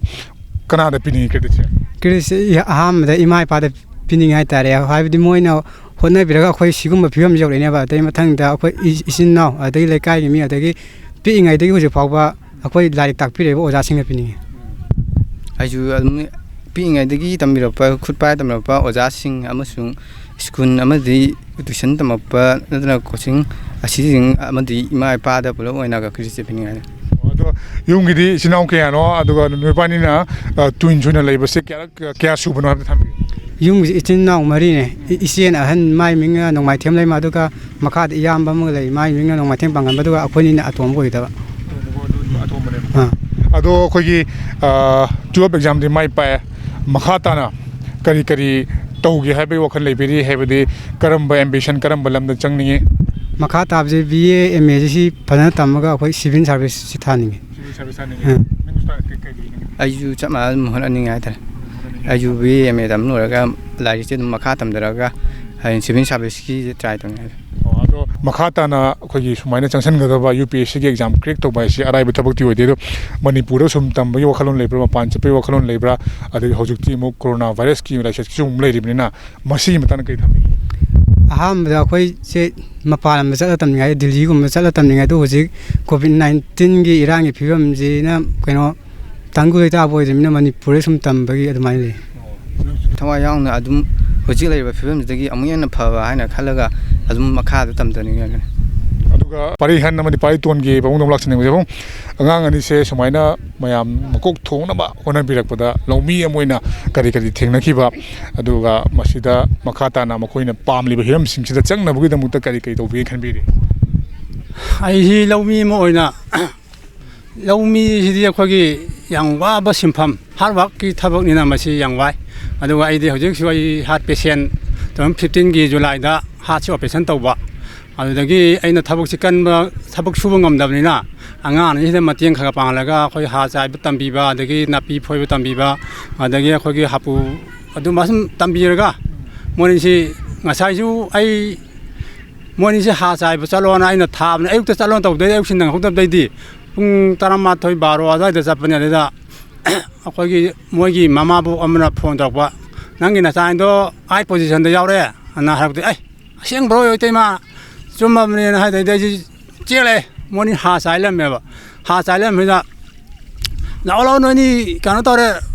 ꯀꯅꯥꯗ ꯄꯤꯅꯤꯡꯉꯤ credit ꯁꯦ? Credit ꯁꯦ ꯑꯍꯥꯟꯕꯗ ꯏꯃꯥ ꯏꯄꯥꯗ ꯄꯤꯅꯤꯡꯉꯤ ꯍꯥꯏꯇꯥꯔꯦ꯫ ꯍꯥꯏꯕꯗꯤ ꯃꯣꯏꯅ ꯍꯣꯠꯅꯕꯤꯔꯒ ꯑꯩꯈꯣꯏ ꯁꯤꯒꯨꯝꯕ ꯐꯤꯕꯝꯁꯤ ꯌꯧꯔꯛꯏꯅꯦꯕ꯫ ꯑꯗꯩ ꯃꯊꯪꯗ ꯑꯩꯈꯣꯏ ꯏ-, ꯏꯆꯤꯟ ꯏꯅꯥꯎ, ꯑꯗꯒꯤ ꯂꯩꯀꯥꯏꯒꯤ ꯃꯤ, ꯑꯗꯒꯤ ꯄꯤꯛꯏꯉꯩꯗꯒꯤ ꯍꯧꯖꯤꯛ ꯐꯥꯎꯕ ꯑꯩꯈꯣꯏ ꯂꯥꯏꯔꯤꯛ ꯇꯥꯛꯄꯤꯔꯛꯏꯕ ꯑꯣꯖꯥꯁꯤꯡꯗ ꯄꯤꯅꯤꯡꯉꯤ꯫ ꯑꯩꯁꯨ ꯑꯗꯨꯝ ꯄꯤꯛꯏꯉꯩꯗꯒꯤ ꯇꯝꯕꯤꯔꯛꯄ, ꯈꯨꯠ ꯄꯥꯏꯔ ꯇꯝꯕꯤꯔꯛꯄ ꯑꯣꯖꯥꯁꯤꯡ ꯑꯃꯁꯨꯡ ꯁ꯭ꯀꯨꯜ ꯑꯃꯗꯤ ꯇ꯭ꯌꯨꯁꯟ ꯇꯝꯃꯛꯄ ꯅꯠꯇ꯭ꯔꯒ ꯀꯣꯆꯤꯡ ꯑꯁꯤꯁꯤꯡ ꯑꯃꯗꯤ ꯏꯃꯥ ꯏꯄꯥꯗ ꯄꯨꯂꯞ ꯑꯣꯏꯅ ꯀ꯭ꯔꯤꯇꯤꯁꯤꯞ ꯄꯤꯅꯤꯡꯉꯥꯏ꯫ ꯑꯗꯣ ꯌꯨꯝꯒꯤꯗꯤ ꯏꯆꯤꯟ ꯏꯅꯥꯎ ꯀꯌꯥꯅꯣ? ꯑꯗꯨꯒ ꯅꯣꯏꯕꯥꯅꯤꯅ, ꯑ, ꯇ꯭ꯋꯤꯟꯁ ꯑꯣꯏꯅ ꯂꯩꯕꯁꯦ ꯀꯌꯥꯔꯛ, ꯀꯌꯥ ꯁꯨꯕꯅꯣ ꯍꯥꯏꯕꯗꯣ ꯊꯝꯕꯤꯌꯨ꯫ ꯌꯨꯝꯒꯤꯁꯤ ꯏꯆꯤꯟ ꯏꯅꯥꯎ ꯃꯔꯤꯅꯦ꯫ ꯏ-, ꯏꯆꯦꯅ ꯑꯍꯟ, ꯃꯥꯏ ꯃꯤꯡꯅ ꯅꯣꯡꯃꯥꯏꯊꯦꯝ ꯂꯩꯃ, ꯑꯗꯨꯒ ꯃꯈꯥꯗ ꯏꯌꯥꯝꯕ ꯑꯃꯒ ꯂꯩ, ꯃꯥꯏ ꯃꯤꯡꯅ ꯅꯣꯡꯃꯥꯏꯊꯦꯝ ꯄꯥꯡꯒꯟꯕ, ꯑꯗꯨꯒ ꯑꯩꯈꯣꯏꯅꯤꯅ ꯑꯇꯣꯝꯕ ꯑꯣꯏꯒꯗꯕ꯫ ꯑꯥ꯫ ꯑꯗꯣ ꯑꯩꯈꯣꯏꯒꯤ, ꯑ, ꯇꯨꯋꯦꯜꯐ ꯑꯦꯛꯖꯥꯝꯗꯤ ꯃꯥꯏ ꯄꯥꯛꯑꯦ꯫ ꯃꯈꯥ ꯇꯥꯅ ꯀꯔꯤ ꯀꯔꯤ ꯇꯧꯒꯦ ꯍꯥꯏꯕꯒꯤ ꯋꯥꯈꯜ ꯂꯩꯕꯤꯔꯤ? ꯍꯥꯏꯕꯗꯤ ꯀꯔꯝꯕ ꯑꯦꯝꯕꯤꯁꯟ, ꯀꯔꯝꯕ ꯂꯝꯗ ꯆꯪꯅꯤꯡꯉꯤ? ꯃꯈꯥ ꯇꯥꯕꯁꯦ ꯕꯤ ꯑꯦ, ꯑꯦꯝ ꯑꯦꯁꯤ ꯁꯤ ꯐꯖꯅ ꯇꯝꯃꯒ ꯑꯩꯈꯣꯏ ꯁꯤꯚꯤꯜ ꯁꯥꯔꯚꯤꯁ ꯁꯤ ꯊꯥꯅꯤꯡꯉꯤ꯫ Civil service ꯊꯥꯅꯤꯡꯉꯤ꯫ ꯎꯝ꯫ ꯅꯪꯁꯨ ꯇꯥ-, ꯀꯩ, ꯀꯩ ꯂꯩꯅꯤꯡꯉꯤ? ꯑꯩꯁꯨ ꯆꯞ ꯃꯥꯟꯅꯅ ꯑꯗꯨꯝ ꯍꯣꯠꯅꯅꯤꯡꯉꯦ ꯍꯥꯏꯇꯥꯔꯦ꯫ ꯍꯣꯠꯅꯅꯤꯡꯉꯦ꯫ ꯑꯩꯁꯨ ꯕꯤ ꯑꯦ, ꯑꯦꯝ ꯑꯦ ꯇꯝ ꯂꯣꯏꯔꯒ ꯂꯥꯏꯔꯤꯛꯁꯦ ꯑꯗꯨꯝ ꯃꯈꯥ ꯇꯝꯊꯔꯒ ꯍꯌꯦꯡ ꯁꯤꯚꯤꯜ ꯁꯥꯔꯚꯤꯁꯀꯤꯁꯦ ꯇ꯭ꯔꯥꯏ ꯇꯧꯅꯤꯡꯉꯦ ꯍꯥꯏꯇꯥꯔꯦ꯫ ꯑꯣ, ꯑꯗꯣ ꯃꯈꯥ ꯇꯥꯅ ꯑꯩꯈꯣꯏꯒꯤ ꯁꯨꯃꯥꯏꯅ ꯆꯪꯁꯤꯟꯒꯗꯕ ꯌꯨ ꯄꯤ ꯑꯦꯁ ꯁꯤꯒꯤ ꯑꯦꯛꯖꯥꯝ ꯀ꯭ꯔꯦꯛ ꯇꯧꯕ ꯍꯥꯏꯁꯤ ꯑꯔꯥꯏꯕ ꯊꯕꯛꯇꯤ ꯑꯣꯏꯗꯦ꯫ ꯑꯗꯣ ꯃꯅꯤꯄꯨꯔꯗ ꯁꯨꯝ ꯇꯝꯕꯒꯤ ꯋꯥꯈꯜꯂꯣꯟ ꯂꯩꯕ꯭ꯔꯥ, ꯃꯄꯥꯟ ꯆꯠꯄꯒꯤ ꯋꯥꯈꯜꯂꯣꯟ ꯂꯩꯕ꯭ꯔꯥ? ꯑꯗꯒꯤ ꯍꯧꯖꯤꯛꯇꯤ ꯑꯃꯨꯛ ꯀꯣꯔꯣꯅꯥ ꯚꯥꯏꯔꯁꯀꯤ ꯂꯥꯏꯆꯠꯁꯨ ꯑꯃꯨꯛ ꯂꯩꯔꯤꯕꯅꯤꯅ ꯃꯁꯤꯒꯤ ꯃꯇꯥꯡꯗ ꯀꯔꯤ ꯊꯝꯕꯤꯒꯦ? ꯑꯍꯥꯟꯕꯗ ꯑꯩꯈꯣꯏꯁꯦ ꯃꯄꯥꯟ ꯂꯝꯗ ꯆꯠꯂ ꯇꯝꯅꯤꯡꯉꯥꯏ, ꯗꯤꯜꯂꯤꯒꯨꯝꯕ ꯆꯠꯂ ꯇꯝꯅꯤꯡꯉꯥꯏ, ꯑꯗꯣ ꯍꯧꯖꯤꯛ ꯀꯣꯚꯤꯗ ꯅꯥꯏꯟꯇꯤꯟꯒꯤ ꯏꯔꯥꯡꯒꯤ ꯐꯤꯕꯝꯁꯤꯅ ꯀꯩꯅꯣ ꯇꯪꯗꯨ ꯂꯩꯇꯥꯕ ꯑꯣꯏꯗꯕꯅꯤꯅ ꯃꯅꯤꯄꯨꯔꯗ ꯁꯨꯝ ꯇꯝꯕꯒꯤ ꯑꯗꯨꯃꯥꯏꯅ ꯂꯩ꯫ ꯊꯋꯥꯏ ꯌꯥꯎꯅ ꯑꯗꯨꯝ ꯍꯧꯖꯤꯛ ꯂꯩꯔꯤꯕ ꯐꯤꯕꯝꯁꯤꯗꯒꯤ ꯑꯃꯨꯛ ꯍꯦꯟꯅ ꯐꯕ ꯍꯥꯏꯅ ꯈꯜꯂꯒ ꯑꯗꯨꯝ ꯃꯈꯥꯗ ꯇꯝꯊꯅꯤꯡꯉꯦ꯫ ꯑꯗꯨꯒ ꯄꯥꯔꯤꯍꯟ ꯑꯃꯗꯤ ꯄꯥꯔꯤꯇꯣꯟꯒꯤ ꯄꯥꯕꯨꯡꯗ ꯑꯃꯨꯛ ꯂꯥꯛꯆꯅꯤꯡꯕꯁꯦ, ꯄꯥꯕꯨꯡ, ꯑꯉꯥꯡ ꯑꯅꯤꯁꯦ ꯁꯨꯃꯥꯏꯅ ꯃꯌꯥꯝ ꯃꯀꯣꯛ ꯊꯣꯡꯅꯕ ꯍꯣꯠꯅꯕꯤꯔꯛꯄꯗ ꯂꯧꯃꯤ ꯑꯃ ꯑꯣꯏꯅ ꯀꯔꯤ ꯀꯔꯤ ꯊꯦꯡꯅꯈꯤꯕ, ꯑꯗꯨꯒ ꯃꯁꯤꯗ ꯃꯈꯥ ꯇꯥꯅ ꯃꯈꯣꯏꯅ ꯄꯥꯝꯂꯤꯕ ꯍꯤꯔꯝꯁꯤꯡꯁꯤꯗ ꯆꯪꯅꯕꯒꯤꯗꯃꯛꯇ ꯀꯔꯤ ꯀꯔꯤ ꯇꯧꯕꯤꯒꯦ ꯈꯟꯕꯤꯔꯤ? ꯑꯩꯁꯤ ꯂꯧꯃꯤ ꯑꯃ ꯑꯣꯏꯅ ꯂꯧꯃꯤꯁꯤꯗꯤ ꯑꯩꯈꯣꯏꯒꯤ ꯌꯥꯝ ꯋꯥꯕ ꯁꯤꯟꯐꯝ, ꯍꯥꯔꯗ ꯋꯥꯔꯛꯀꯤ ꯊꯕꯛꯅꯤꯅ ꯃꯁꯤ ꯌꯥꯝ ꯋꯥꯏ꯫ ꯑꯗꯨꯒ ꯑꯩꯗꯤ ꯍꯧꯖꯤꯛꯁꯨ ꯑꯩ ꯍꯥꯔꯠ ꯄꯦꯁꯦꯟ, ꯇꯨ ꯊꯥꯎꯖꯟ ꯐꯤꯐꯇꯤꯟꯒꯤ ꯖꯨꯂꯥꯏꯗ ꯍꯥꯔꯠꯁꯤ ꯑꯣꯄꯔꯦꯁꯟ ꯇꯧꯕ꯫ ꯑꯗꯨꯗꯒꯤ ꯑꯩꯅ ꯊꯕꯛꯁꯤ ꯀꯟꯕ, ꯊꯕꯛ ꯁꯨꯕ ꯉꯝꯗꯕꯅꯤꯅ ꯑꯉꯥꯡ ꯑꯅꯤꯁꯤꯗ ꯃꯇꯦꯡ ꯈꯔ ꯈꯔ ꯄꯥꯡꯍꯜꯂꯒ ꯑꯩꯈꯣꯏ ꯍꯥꯔ ꯆꯥꯏꯕ ꯇꯝꯕꯤꯕ, ꯑꯗꯒꯤ ꯅꯥꯄꯤ ꯐꯣꯏꯕ ꯇꯝꯕꯤꯕ, ꯑꯗꯒꯤ ꯑꯩꯈꯣꯏꯒꯤ ꯍꯥꯄꯨ ꯑꯗꯨꯝꯕ ꯁꯨꯝ ꯇꯝꯕꯤꯔꯒ ꯃꯣꯏꯅꯤꯁꯤ ꯉꯁꯥꯏꯁꯨ ꯑꯩ ꯃꯣꯏꯅꯤꯁꯦ ꯍꯥꯔ ꯆꯥꯏꯕ ꯆꯠꯂꯣꯅ ꯑꯩꯅ ꯊꯥꯕꯅꯦ꯫ ꯑꯌꯨꯛꯇ ꯆꯠꯂꯣꯅ ꯇꯧꯗꯣꯏꯗꯤ ꯑꯌꯨꯛꯁꯤ ꯅꯪꯍꯧꯗꯕꯗꯩꯗꯤ ꯄꯨꯡ ꯇꯔꯥꯃꯥꯊꯣꯏ, ꯕꯥꯔꯣ ꯑꯗꯨꯋꯥꯏꯗ ꯆꯠꯄꯅꯦ꯫ ꯑꯗꯨꯗ ꯑꯩꯈꯣꯏꯒꯤ ꯃꯣꯏꯒꯤ ꯃꯃꯥꯕꯣꯛ ꯑꯃꯅ ꯐꯣꯟ ꯇꯧꯔꯛꯄ, "ꯅꯪꯒꯤ ꯅꯆꯥꯗꯣ ꯑꯥꯏꯠ ꯄꯣꯖꯤꯁꯟꯗ ꯌꯥꯎꯔꯛꯑꯦ" ꯑꯅ ꯍꯥꯏꯔꯛꯄꯗꯤ, "ꯑꯩ ꯑꯁꯦꯡꯕ꯭ꯔꯣ ꯏꯇꯩꯃ?" "ꯆꯨꯝꯃꯕꯅꯦꯅ" ꯍꯥꯏꯗꯩꯗꯤ ꯑꯩꯁꯦ ꯆꯦꯜꯂꯦ꯫ ꯃꯣꯏꯅꯤ ꯍꯥ ꯆꯥꯏꯂꯝꯃꯦꯕ꯫ ꯍꯥ ꯆꯥꯏꯂꯝꯃꯤꯗ, "ꯂꯥꯛꯑꯣ, ꯂꯥꯛꯑꯣ, ꯅꯣꯏꯅꯤ ꯀꯩꯅꯣ ꯇꯧꯔꯦ,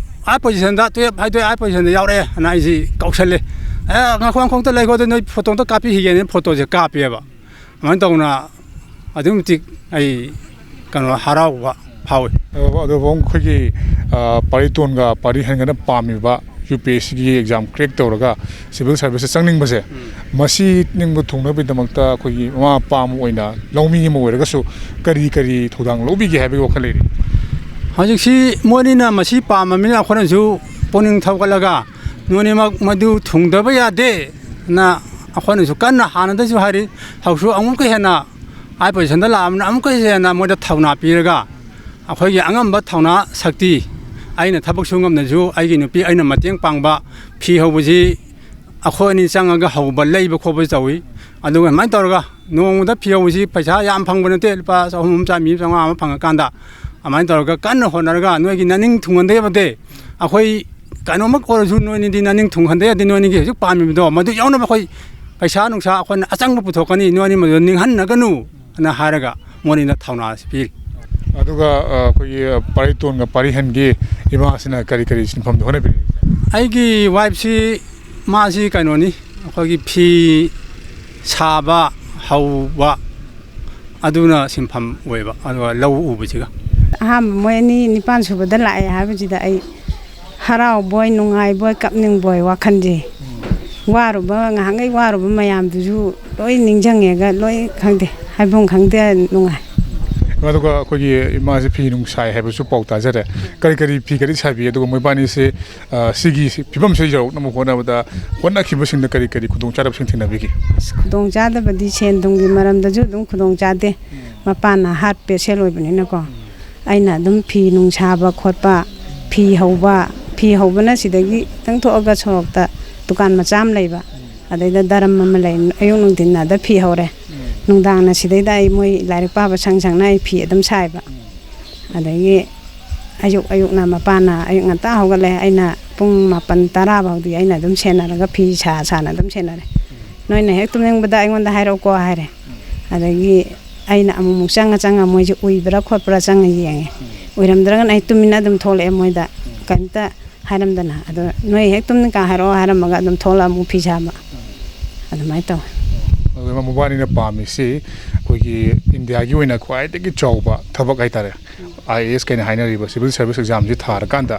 ꯑꯥꯏꯠ ꯄꯣꯖꯤꯁꯟꯗ, ꯇꯨꯌꯦꯜꯞ ꯍꯥꯏꯗꯣꯛꯑꯦ, ꯑꯥꯏꯠ ꯄꯣꯖꯤꯁꯟꯗ ꯌꯥꯎꯔꯛꯑꯦ" ꯑꯅ ꯑꯩꯁꯦ ꯀꯧꯁꯜꯂꯦ꯫ "ꯑꯦ, ꯉꯥꯏꯈꯣ, ꯉꯥꯏꯈꯣ, ꯑꯝꯇ ꯂꯩꯈꯣ, ꯑꯗꯨ ꯅꯣꯏ ꯐꯣꯇꯣ ꯑꯝꯇ ꯀꯥꯞꯄꯤꯈꯤꯒꯦꯅ" ꯐꯣꯇꯣꯁꯦ ꯀꯥꯞꯄꯦꯕ꯫ ꯑꯗꯨꯃꯥꯏꯅ ꯇꯧꯅ ꯑꯗꯨꯛꯀꯤ ꯃꯇꯤꯛ ꯑꯩ ꯀꯩꯅꯣ ꯍꯔꯥꯎꯕ ꯐꯥꯎꯏ꯫ ꯑꯗꯨ, ꯑꯗꯨꯕꯨ ꯑꯩꯈꯣꯏꯒꯤ, ꯑ, ꯄꯥꯔꯤꯇꯣꯟꯒ ꯄꯥꯔꯤꯍꯟꯒꯅ ꯄꯥꯝꯃꯤꯕ ꯌꯨ ꯄꯤ ꯑꯦꯁ ꯁꯤꯒꯤ ꯑꯦꯛꯖꯥꯝ ꯀ꯭ꯔꯦꯛ ꯇꯧꯔꯒ ꯁꯤꯚꯤꯜ ꯁꯥꯔꯚꯤꯁꯁꯇ ꯆꯪꯅꯤꯡꯕꯁꯦ, ꯎꯝ꯫ ꯃꯁꯤ ꯅꯤꯡꯕ ꯊꯨꯡꯅꯕꯒꯤꯗꯃꯛꯇ ꯑꯩꯈꯣꯏꯒꯤ ꯃꯃꯥ ꯃꯄꯥ ꯑꯃ ꯑꯣꯏꯅ, ꯂꯧꯃꯤ ꯑꯃ ꯑꯣꯏꯔꯒꯁꯨ ꯀꯔꯤ ꯀꯔꯤ ꯊꯧꯗꯥꯡ ꯂꯧꯕꯤꯒꯦ ꯍꯥꯏꯕꯒꯤ ꯋꯥꯈꯜ ꯂꯩꯔꯤ? ꯍꯧꯖꯤꯛꯁꯤ ꯃꯣꯏꯅꯤꯅ ꯃꯁꯤ ꯄꯥꯝꯃꯕꯅꯤꯅ ꯑꯩꯈꯣꯏꯅꯁꯨ ꯄꯨꯛꯅꯤꯡ ꯊꯧꯒꯠꯂꯒ ꯅꯣꯏꯅꯤꯃꯛ ꯃꯗꯨ ꯊꯨꯡꯗꯕ ꯌꯥꯗꯦ ꯅ ꯑꯩꯈꯣꯏꯅꯁꯨ ꯀꯟꯅ ꯍꯥꯟꯅꯗꯩꯁꯨ ꯍꯥꯏꯔꯤ, ꯍꯧꯖꯤꯛꯁꯨ ꯑꯃꯨꯛꯀ ꯍꯦꯟꯅ ꯑꯥꯏꯠ ꯄꯣꯖꯤꯁꯟꯗ ꯂꯥꯛꯑꯕꯅꯤꯅ ꯑꯃꯨꯛꯀ ꯍꯦꯟꯅ ꯃꯣꯏꯗ ꯊꯧꯅꯥ ꯄꯤꯔꯒ ꯑꯩꯈꯣꯏꯒꯤ ꯑꯉꯝꯕ ꯊꯧꯅꯥ ꯁꯛꯇꯤ, ꯑꯩꯅ ꯊꯕꯛ ꯁꯨ ꯉꯝꯗ꯭ꯔꯁꯨ ꯑꯩꯒꯤ ꯅꯨꯄꯤ ꯑꯩꯅ ꯃꯇꯦꯡ ꯄꯥꯡꯕ, ꯐꯤ ꯍꯧꯕꯁꯤ ꯑꯩꯈꯣꯏ ꯑꯅꯤ ꯆꯪꯉꯒ ꯍꯧꯕ, ꯂꯩꯕ ꯈꯣꯠꯄꯁꯨ ꯇꯧꯏ꯫ ꯑꯗꯨꯒ ꯑꯗꯨꯃꯥꯏꯅ ꯇꯧꯔꯒ ꯅꯣꯡꯃꯗ ꯐꯤ ꯍꯧꯕꯁꯤ ꯄꯩꯁꯥ ꯌꯥꯝ ꯐꯪꯕ ꯅꯠꯇꯦ, ꯂꯨꯄꯥ ꯆꯍꯨꯝ, ꯆꯥꯝꯃꯔꯤ, ꯆꯥꯝꯃꯉꯥ ꯑꯃ ꯐꯪꯉꯀꯥꯟꯗ ꯑꯗꯨꯃꯥꯏꯅ ꯇꯧꯔꯒ ꯀꯟꯅ ꯍꯣꯠꯅꯔꯒ ꯅꯣꯏꯒꯤ ꯅꯅꯤꯡ ꯊꯨꯡꯍꯟꯗ ꯌꯥꯗꯦ꯫ ꯑꯩꯈꯣꯏ ꯀꯩꯅꯣꯃꯛ ꯑꯣꯏꯔꯁꯨ ꯅꯣꯏꯅꯤꯗꯤ ꯅꯅꯤꯡ ꯊꯨꯡꯍꯟꯗ ꯌꯥꯗꯦ꯫ ꯅꯣꯏꯅꯤꯒꯤ ꯍꯧꯖꯤꯛ ꯄꯥꯝꯃꯤꯕꯗꯣ ꯃꯗꯨ ꯌꯧꯅꯕ ꯑꯩꯈꯣꯏ ꯄꯩꯁꯥ ꯅꯨꯡꯁꯥ ꯑꯩꯈꯣꯏꯅ ꯑꯆꯪꯕ ꯄꯨꯊꯣꯛꯀꯅꯤ, ꯅꯣꯏꯅꯤ ꯃꯗꯨ ꯅꯤꯡꯍꯟꯅꯒꯅꯨ ꯑꯅ ꯍꯥꯏꯔꯒ ꯃꯣꯏꯅꯤꯗ ꯊꯧꯅꯥꯁꯤ ꯄꯤꯔꯤ꯫ ꯑꯗꯨꯒ, ꯑ, ꯑꯩꯈꯣꯏꯒꯤ ꯄꯥꯔꯤꯇꯣꯟꯒ ꯄꯥꯔꯤꯍꯟꯒꯤ ꯏꯃꯥꯁꯤꯅ ꯀꯔꯤ ꯀꯔꯤ ꯁꯤꯟꯐꯝꯗ ꯍꯣꯠꯅꯕꯤꯔꯤ? ꯑꯩꯒꯤ ꯋꯥꯏꯐꯁꯤ, ꯃꯥꯁꯤ ꯀꯩꯅꯣꯅꯤ, ꯑꯩꯈꯣꯏꯒꯤ ꯐꯤ ꯁꯥꯕ, ꯍꯧꯕ, ꯑꯗꯨꯅ ꯁꯤꯟꯐꯝ ꯑꯣꯏꯕ, ꯑꯗꯨꯒ ꯂꯧ ꯎꯕꯁꯤꯒ꯫ ꯑꯍꯥꯟꯕ ꯃꯣꯏ ꯑꯅꯤ ꯅꯤꯄꯥꯟ ꯁꯨꯕꯗ ꯂꯥꯛꯑꯦ ꯍꯥꯏꯕꯁꯤꯗ ꯑꯩ ꯍꯔꯥꯎꯕꯣꯏ, ꯅꯨꯡꯉꯥꯏꯕꯣꯏ, ꯀꯞꯅꯤꯡꯕꯣꯏ ꯋꯥꯈꯜꯁꯦ꯫ ꯎꯝ꯫ ꯋꯥꯔꯨꯕ, ꯉꯍꯥꯟꯈꯩ ꯋꯥꯔꯨꯕ ꯃꯌꯥꯝꯗꯨꯁꯨ ꯂꯣꯏ ꯅꯤꯡꯁꯤꯡꯉꯦꯒ ꯂꯣꯏ ꯈꯪꯗꯦ, ꯍꯥꯏꯐꯝ ꯈꯪꯗꯦ, ꯅꯨꯡꯉꯥꯏ꯫ ꯑꯗꯨꯒ ꯑꯩꯈꯣꯏꯒꯤ ꯏꯃꯥꯁꯦ ꯐꯤ ꯅꯨꯡ ꯁꯥꯏ ꯍꯥꯏꯕꯁꯨ ꯄꯥꯎ ꯇꯥꯖꯔꯦ꯫ ꯀꯔꯤ ꯀꯔꯤ ꯐꯤ ꯀꯔꯤ ꯁꯥꯕꯤ? ꯑꯗꯨꯒ ꯃꯣꯏꯕꯥꯅꯤꯁꯦ, ꯑ, ꯁꯤꯒꯤ ꯐꯤꯕꯝꯁꯤꯗ ꯌꯧꯔꯛꯅꯕ ꯍꯣꯠꯅꯕꯗ ꯍꯣꯠꯅꯈꯤꯕꯁꯤꯡꯗ ꯀꯔꯤ ꯀꯔꯤ ꯈꯨꯗꯣꯡꯆꯥꯗꯕꯁꯤꯡ ꯊꯦꯡꯅꯕꯤꯒꯦ? ꯑꯁ, ꯈꯨꯗꯣꯡꯆꯥꯗꯕꯗꯤ ꯁꯦꯟ ꯊꯨꯝꯒꯤ ꯃꯔꯝꯗꯁꯨ ꯑꯗꯨꯝ ꯈꯨꯗꯣꯡꯆꯥꯗꯦ꯫ ꯎꯝ꯫ ꯃꯄꯥꯅ ꯍꯥꯔꯠ ꯄꯦꯁꯦꯟ ꯑꯣꯏꯕꯅꯤꯅꯀꯣ꯫ ꯎꯝ꯫ ꯑꯩꯅ ꯑꯗꯨꯝ ꯐꯤ ꯅꯨꯡ ꯁꯥꯕ ꯈꯣꯠꯄ, ꯐꯤ ꯍꯧꯕ, ꯐꯤ ꯍꯧꯕꯅ ꯁꯤꯗꯒꯤ ꯈꯤꯇꯪ ꯊꯣꯛꯑꯒ ꯁꯣꯔꯣꯛꯇ ꯗꯨꯀꯥꯟ ꯃꯆꯥ ꯑꯃ ꯂꯩꯕ, ꯎꯝ꯫ ꯑꯗꯩꯗ ꯗꯔꯝ ꯑꯃ ꯂꯩ, ꯑꯌꯨꯛ ꯅꯨꯡꯊꯤꯟ ꯑꯗ ꯐꯤ ꯍꯧꯔꯦ꯫ ꯎꯝ꯫ ꯅꯨꯡꯗꯥꯡꯅ ꯁꯤꯗꯩꯗ ꯑꯩ ꯃꯣꯏ ꯂꯥꯏꯔꯤꯛ ꯄꯥꯕ ꯁꯪ ꯁꯪꯅ ꯑꯩ ꯐꯤ ꯑꯗꯨꯝ ꯁꯥꯏꯕ꯫ ꯎꯝ꯫ ꯑꯗꯒꯤ ꯑꯌꯨꯛ ꯑꯌꯨꯛꯅ ꯃꯄꯥꯅ ꯑꯌꯨꯛ ꯉꯟꯇꯥ ꯍꯧꯒꯠꯂꯦ, ꯑꯩꯅ ꯄꯨꯡ ꯃꯥꯄꯟ ꯇꯔꯥ ꯐꯥꯎꯗꯤ ꯑꯩꯅ ꯑꯗꯨꯝ ꯁꯦꯟꯅꯔꯒ, ꯐꯤ ꯁꯥ ꯁꯥꯅ ꯑꯗꯨꯝ ꯁꯦꯟꯅꯔꯦ꯫ "ꯅꯣꯏꯅ ꯍꯦꯛ ꯇꯨꯝꯅꯤꯡꯕꯗ ꯑꯩꯉꯣꯟꯗ ꯍꯥꯏꯔꯛꯎꯀꯣ" ꯍꯥꯏꯔꯦ꯫ ꯑꯗꯒꯤ ꯑꯩꯅ ꯑꯃꯨꯛꯃꯨꯛ ꯆꯪꯉ ꯆꯪꯉ ꯃꯣꯏꯁꯦ ꯎꯏꯕ꯭ꯔꯥ ꯈꯣꯠꯄ꯭ꯔꯥ ꯆꯪꯉ ꯌꯦꯡꯉꯦ꯫ ꯎꯏꯔꯝꯗ꯭ꯔꯒꯅ ꯑꯩ ꯇꯨꯃꯤꯟꯅ ꯑꯗꯨꯝ ꯊꯣꯛꯂꯛꯑꯦ, ꯃꯣꯏꯗ ꯀꯩꯝꯇ ꯍꯥꯏꯔꯝꯗꯅ꯫ ꯑꯗꯣ "ꯅꯣꯏ ꯍꯦꯛ ꯇꯨꯝꯅꯤꯡꯀꯥꯟ ꯍꯥꯏꯔꯛꯑꯣ" ꯍꯥꯏꯔꯝꯃꯒ ꯑꯗꯨꯝ ꯊꯣꯛꯂꯛꯑ ꯑꯃꯨꯛ ꯐꯤ ꯁꯥꯕ꯫ ꯑꯗꯨꯃꯥꯏꯅ ꯇꯧꯋꯦ꯫ ꯑꯗꯨꯒ ꯃꯕꯥꯅꯤꯅ ꯄꯥꯝꯃꯤꯁꯤ ꯑꯩꯈꯣꯏꯒꯤ ꯏꯟꯗꯤꯌꯥꯒꯤ ꯑꯣꯏꯅ ꯈ꯭ꯋꯥꯏꯗꯒꯤ ꯆꯥꯎꯕ ꯊꯕꯛ ꯍꯥꯏꯇꯥꯔꯦ, ꯑꯥꯏ ꯑꯦ ꯑꯦꯁ ꯀꯩꯅ ꯍꯥꯏꯅꯔꯤꯕ ꯁꯤꯚꯤꯜ ꯁꯔꯚꯤꯁ ꯑꯦꯛꯖꯥꯝꯁꯤ ꯊꯥꯔꯀꯥꯟꯗ,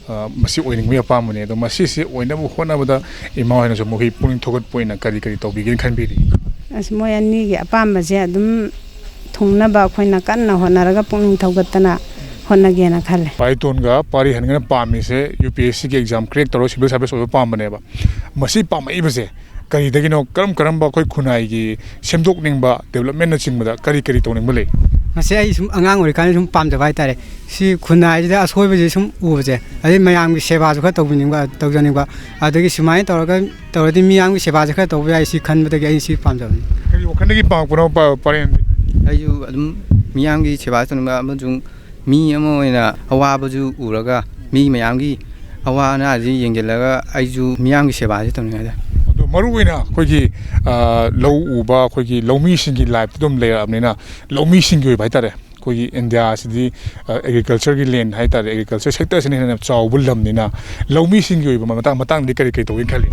ꯑ, ꯃꯁꯤ ꯑꯣꯏꯅꯤꯡꯕꯒꯤ ꯑꯄꯥꯝꯕꯅꯦ꯫ ꯑꯗꯣ ꯃꯁꯤꯁꯦ ꯑꯣꯏꯅꯕ ꯍꯣꯠꯅꯕꯗ ꯏꯃꯥ ꯍꯣꯏꯅꯁꯨ ꯃꯈꯣꯏ ꯄꯨꯛꯅꯤꯡ ꯊꯧꯒꯠꯄ ꯑꯣꯏꯅ ꯀꯔꯤ ꯀꯔꯤ ꯇꯧꯕꯤꯒꯦꯅ ꯈꯟꯕꯤꯔꯤ? ꯑꯁ, ꯃꯣꯏ ꯑꯅꯤꯒꯤ ꯑꯄꯥꯝꯕꯁꯦ ꯑꯗꯨꯝ ꯊꯨꯡꯅꯕ ꯑꯩꯈꯣꯏꯅ ꯀꯟꯅ ꯍꯣꯠꯅꯔꯒ, ꯄꯨꯛꯅꯤꯡ ꯊꯧꯒꯠꯇꯅ ꯍꯣꯠꯅꯒꯦꯅ ꯈꯜꯂꯦ꯫ ꯄꯥꯔꯤꯇꯣꯟꯒ ꯄꯥꯔꯤꯍꯟꯒꯅ ꯄꯥꯝꯃꯤꯁꯦ ꯌꯨ ꯄꯤ ꯑꯦꯁ ꯁꯤꯒꯤ ꯑꯦꯛꯖꯥꯝ ꯀ꯭ꯔꯦꯛ ꯇꯧꯔꯒ ꯁꯤꯚꯤꯜ ꯁꯔꯚꯤꯁ ꯑꯣꯏꯕ ꯄꯥꯝꯕꯅꯦꯕ꯫ ꯃꯁꯤ ꯄꯥꯝꯃꯛꯏꯕꯁꯦ ꯀꯔꯤꯗꯒꯤꯅꯣ? ꯀꯔꯝ ꯀꯔꯝꯕ ꯑꯩꯈꯣꯏ ꯈꯨꯟꯅꯥꯏꯒꯤ ꯁꯦꯝꯗꯣꯛꯅꯤꯡꯕ, ꯗꯦꯕꯂꯞꯃꯦꯟꯅꯆꯤꯡꯕꯗ ꯀꯔꯤ ꯀꯔꯤ ꯇꯧꯅꯤꯡꯕ ꯂꯩ? ꯃꯁꯤ ꯑꯩ ꯁꯨꯝ ꯑꯉꯥꯡ ꯑꯣꯏꯔꯤꯀꯥꯟꯗ ꯁꯨꯝ ꯄꯥꯝꯖꯕ ꯍꯥꯏꯇꯥꯔꯦ꯫ ꯁꯤ ꯈꯨꯟꯅꯥꯏꯁꯤꯗ ꯑꯁꯣꯏꯕꯁꯦ ꯁꯨꯝ ꯎꯕꯁꯦ, ꯑꯗꯩ ꯃꯌꯥꯝꯒꯤ ꯁꯦꯕꯥꯁꯨ ꯈꯔ ꯇꯧꯕꯤꯅꯤꯡꯕ, ꯇꯧꯖꯅꯤꯡꯕ, ꯑꯗꯒꯤ ꯁꯨꯃꯥꯏꯅ ꯇꯧꯔꯒ ꯇꯧꯔꯗꯤ ꯃꯤꯌꯥꯝꯒꯤ ꯁꯦꯕꯥꯁꯦ ꯈꯔ ꯇꯧꯕ ꯌꯥꯏ, ꯁꯤ ꯈꯟꯕꯗꯒꯤ ꯑꯩ ꯁꯤ ꯄꯥꯝꯖꯕꯅꯤ꯫ ꯀꯔꯤ ꯋꯥꯈꯜꯗꯒꯤ ꯄꯥꯝꯃꯛꯄꯅꯣ ꯄ-, ꯄꯔꯦꯡꯗꯤ? ꯑꯩꯁꯨ ꯑꯗꯨꯝ ꯃꯤꯌꯥꯝꯒꯤ ꯁꯦꯕꯥ ꯇꯧꯅꯤꯡꯕ ꯑꯃꯁꯨꯡ ꯃꯤ ꯑꯃ ꯑꯣꯏꯅ ꯑꯋꯥꯕꯁꯨ ꯎꯔꯒ ꯃꯤ ꯃꯌꯥꯝꯒꯤ ꯑꯋꯥ ꯑꯅꯥꯁꯤ ꯌꯦꯡꯁꯤꯜꯂꯒ ꯑꯩꯁꯨ ꯃꯤꯌꯥꯝꯒꯤ ꯁꯦꯕꯥꯁꯤ ꯇꯧꯅꯤꯡꯉꯦ ꯍꯥꯏꯇꯥꯔꯦ꯫ ꯑꯗꯣ ꯃꯔꯨ ꯑꯣꯏꯅ ꯑꯩꯈꯣꯏꯒꯤ, ꯑ, ꯂꯧ ꯎꯕ, ꯑꯩꯈꯣꯏꯒꯤ ꯂꯧꯃꯤꯁꯤꯡꯒꯤ ꯂꯥꯏꯐꯇ ꯑꯗꯨꯝ ꯂꯩꯔꯛꯑꯕꯅꯤꯅ, ꯂꯧꯃꯤꯁꯤꯡꯒꯤ ꯑꯣꯏꯕ ꯍꯥꯏꯇꯥꯔꯦ, ꯑꯩꯈꯣꯏꯒꯤ ꯏꯟꯗꯤꯌꯥꯁꯤꯗꯤ, ꯑ, ꯑꯦꯒ꯭ꯔꯤꯀꯜꯆꯔꯒꯤ ꯂꯦꯟ ꯍꯥꯏꯇꯥꯔꯦ, ꯑꯦꯒ꯭ꯔꯤꯀꯜꯆꯔ ꯁꯦꯛꯇꯔꯁꯤꯅ ꯍꯦꯟꯅ ꯆꯥꯎꯕ ꯂꯝꯅꯤꯅ, ꯂꯧꯃꯤꯁꯤꯡꯒꯤ ꯑꯣꯏꯕ ꯃꯇꯥꯡ, ꯃꯇꯥꯡꯗꯤ ꯀꯔꯤ ꯀꯔꯤ ꯇꯧꯒꯦꯅ ꯈꯜꯂꯤ?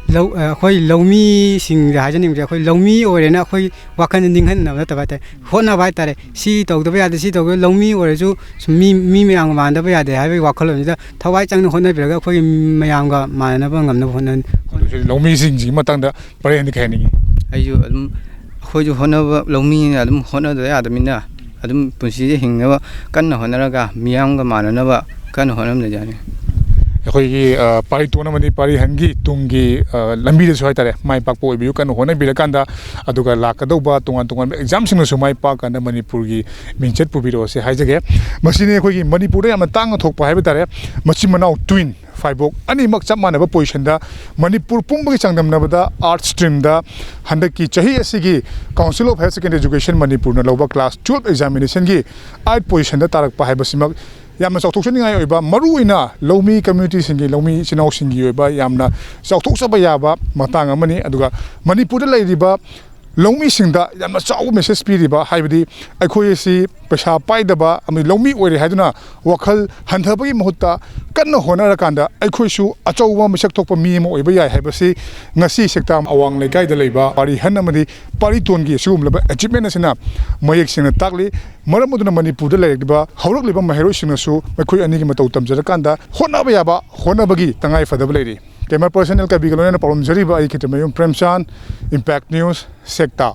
ꯂꯧ-, ꯑ, ꯑꯩꯈꯣꯏ ꯂꯧꯃꯤꯁꯤꯡꯗ ꯍꯥꯏꯖꯅꯤꯡꯕꯁꯦ, ꯑꯩꯈꯣꯏ ꯂꯧꯃꯤ ꯑꯣꯏꯔꯦꯅ ꯑꯩꯈꯣꯏ ꯋꯥꯈꯜꯗ ꯅꯤꯡꯍꯟꯅꯕ ꯅꯠꯇꯕ ꯍꯥꯏꯇꯥꯔꯦ, ꯍꯣꯠꯅꯕ ꯍꯥꯏꯇꯥꯔꯦ꯫ ꯁꯤ ꯇꯧꯗꯕ ꯌꯥꯗꯦ, ꯁꯤ ꯇꯧꯗꯕ, ꯂꯧꯃꯤ ꯑꯣꯏꯔꯁꯨ ꯁꯨꯝ ꯃꯤ, ꯃꯤ ꯃꯌꯥꯝꯒ ꯃꯥꯟꯅꯗꯕ ꯌꯥꯗꯦ ꯍꯥꯏꯕꯒꯤ ꯋꯥꯈꯜꯂꯣꯟꯁꯤꯗ ꯊꯋꯥꯏ ꯆꯪꯅ ꯍꯣꯠꯅꯕꯤꯔꯒ ꯑꯩꯈꯣꯏꯒꯤ ꯃꯌꯥꯝꯒ ꯃꯥꯟꯅꯅꯕ ꯉꯝꯅꯕ ꯍꯣꯠꯅ-, ꯑꯗꯨꯁꯨ ꯂꯧꯃꯤꯁꯤꯡꯁꯤꯒꯤ ꯃꯇꯥꯡꯗ ꯄꯔꯦꯡꯗꯤ ꯀꯩ ꯍꯥꯏꯅꯤꯡꯉꯤ? ꯑꯩꯁꯨ ꯑꯗꯨꯝ, ꯑꯩꯈꯣꯏꯁꯨ ꯍꯣꯠꯅꯕ, ꯂꯧꯃꯤꯅ ꯑꯗꯨꯝ ꯍꯣꯠꯅꯗꯕ ꯌꯥꯗꯕꯅꯤꯅ, ꯑꯗꯨꯝ ꯄꯨꯟꯁꯤꯁꯦ ꯍꯤꯡꯅꯕ ꯀꯟꯅ ꯍꯣꯠꯅꯔꯒ ꯃꯤꯌꯥꯝꯒ ꯃꯥꯟꯅꯅꯕ ꯀꯟꯅ ꯍꯣꯠꯅꯃꯤꯟꯅꯖꯅꯤ꯫ ꯑꯩꯈꯣꯏꯒꯤ, ꯑ, ꯄꯥꯔꯤꯇꯣꯟ ꯑꯃꯗꯤ ꯄꯥꯔꯤꯍꯟꯒꯤ ꯇꯨꯡꯒꯤ, ꯑ, ꯂꯝꯕꯤꯗꯁꯨ ꯍꯥꯏꯇꯥꯔꯦ, ꯃꯥꯏ ꯄꯥꯛꯄ ꯑꯣꯏꯕꯤꯌꯨ, ꯀꯟꯅ ꯍꯣꯠꯅꯕꯤꯔꯀꯥꯟꯗ, ꯑꯗꯨꯒ ꯂꯥꯛꯀꯗꯧꯕ ꯇꯣꯉꯥꯟ ꯇꯣꯉꯥꯟꯕ ꯑꯦꯛꯖꯥꯝꯁꯤꯡꯗꯁꯨ ꯃꯥꯏ ꯄꯥꯛꯀꯥꯟꯗ ꯃꯅꯤꯄꯨꯔꯒꯤ ꯃꯤꯡꯆꯠ ꯄꯨꯕꯤꯔꯛꯑꯣꯁꯦ ꯍꯥꯏꯖꯒꯦ꯫ ꯃꯁꯤꯅꯤ ꯑꯩꯈꯣꯏꯒꯤ ꯃꯅꯤꯄꯨꯔꯗ ꯌꯥꯝꯅ ꯇꯥꯡꯅ ꯊꯣꯛꯄ ꯍꯥꯏꯕ ꯇꯥꯔꯦ, ꯃꯆꯤꯟ ꯃꯅꯥꯎ ꯇ꯭ꯋꯤꯟ ꯐꯥꯏꯕꯣꯛ ꯑꯅꯤꯃꯛ ꯆꯞ ꯃꯥꯟꯅꯕ ꯄꯣꯖꯤꯁꯟꯗ ꯃꯅꯤꯄꯨꯔ ꯄꯨꯝꯕꯒꯤ ꯆꯥꯡꯗꯝꯅꯕꯗ ꯑꯥꯔꯠꯁ ꯁ꯭ꯇ꯭ꯔꯤꯝꯗ ꯍꯟꯗꯛꯀꯤ ꯆꯍꯤ ꯑꯁꯤꯒꯤ Council of Higher Secondary Education ꯃꯅꯤꯄꯨꯔꯅ ꯂꯧꯕ ꯀ꯭ꯂꯥꯁ ꯇꯨꯌꯦꯜꯞ ꯑꯦꯛꯖꯥꯃꯤꯅꯦꯁꯟꯒꯤ ꯑꯥꯏꯠ ꯄꯣꯖꯤꯁꯟꯗ ꯇꯥꯔꯛꯄ ꯍꯥꯏꯕꯁꯤꯃꯛ ꯌꯥꯝꯅ ꯆꯥꯎꯊꯣꯛꯆꯅꯤꯡꯉꯥꯏ ꯑꯣꯏꯕ, ꯃꯔꯨꯑꯣꯏꯅ ꯂꯧꯃꯤ ꯀꯝꯃ꯭ꯌꯨꯅꯤꯇꯤꯁꯤꯡꯒꯤ, ꯂꯧꯃꯤ ꯏꯆꯤꯟ ꯏꯅꯥꯎꯁꯤꯡꯒꯤ ꯑꯣꯏꯕ ꯌꯥꯝꯅ ꯆꯥꯎꯊꯣꯛꯆꯕ ꯌꯥꯕ ꯃꯇꯥꯡ ꯑꯃꯅꯤ꯫ ꯑꯗꯨꯒ ꯃꯅꯤꯄꯨꯔꯗ ꯂꯩꯔꯤꯕ ꯂꯧꯃꯤꯁꯤꯡꯗ ꯌꯥꯝꯅ ꯆꯥꯎꯕ ꯃꯦꯁꯦꯖ ꯄꯤꯔꯤꯕ, ꯍꯥꯏꯕꯗꯤ ꯑꯩꯈꯣꯏ ꯑꯁꯤ ꯄꯩꯁꯥ ꯄꯥꯏꯗꯕ ꯑꯃꯗꯤ ꯂꯧꯃꯤ ꯑꯣꯏꯔꯦ ꯍꯥꯏꯗꯨꯅ ꯋꯥꯈꯜ ꯍꯟꯊꯕꯒꯤ ꯃꯍꯨꯠꯇ ꯀꯟꯅ ꯍꯣꯠꯅꯔꯀꯥꯟꯗ ꯑꯩꯈꯣꯏꯁꯨ ꯑꯆꯧꯕ ꯃꯤꯁꯛ ꯊꯣꯛꯄ ꯃꯤ ꯑꯃ ꯑꯣꯏꯕ ꯌꯥꯏ ꯍꯥꯏꯕꯁꯤ ꯉꯁꯤ ꯁꯦꯛꯇꯥ ꯑꯋꯥꯡ ꯂꯩꯀꯥꯏꯗ ꯂꯩꯕ ꯄꯥꯔꯤ ꯍꯟ ꯑꯃꯗꯤ ꯄꯥꯔꯤ ꯇꯣꯟꯒꯤ ꯑꯁꯤꯒꯨꯝꯂꯕ ꯑꯦꯆꯤꯞꯃꯦꯟ ꯑꯁꯤꯅ ꯃꯌꯦꯛ ꯁꯦꯡꯅ ꯇꯥꯛꯂꯤ꯫ ꯃꯔꯝ ꯑꯗꯨꯅ ꯃꯅꯤꯄꯨꯔꯗ ꯂꯩꯔꯤꯕ ꯍꯧꯔꯛꯂꯤꯕ ꯃꯍꯩꯔꯣꯏꯁꯤꯡꯅꯁꯨ ꯃꯈꯣꯏ ꯑꯅꯤꯒꯤ ꯃꯇꯧ ꯇꯝꯖꯔꯀꯥꯟꯗ ꯍꯣꯠꯅꯕ ꯌꯥꯕ ꯍꯣꯠꯅꯕꯒꯤ ꯇꯉꯥꯏ ꯐꯗꯕ ꯂꯩꯔꯤ꯫ ꯀꯦꯃꯦꯔꯥ ꯄꯔꯁꯟ ꯑꯦꯜ ꯀꯕꯤꯒ ꯂꯣꯏꯅꯅ ꯄꯥꯎꯔꯝꯖꯔꯤꯕ ꯑꯩ ꯈꯦꯇ꯭ꯔꯤꯃꯌꯨꯝ ꯄ꯭ꯔꯦꯝꯆꯥꯟ, ꯏꯝꯄꯦꯛ ꯅ꯭ꯌꯨꯁ, ꯁꯦꯛꯇꯥ꯫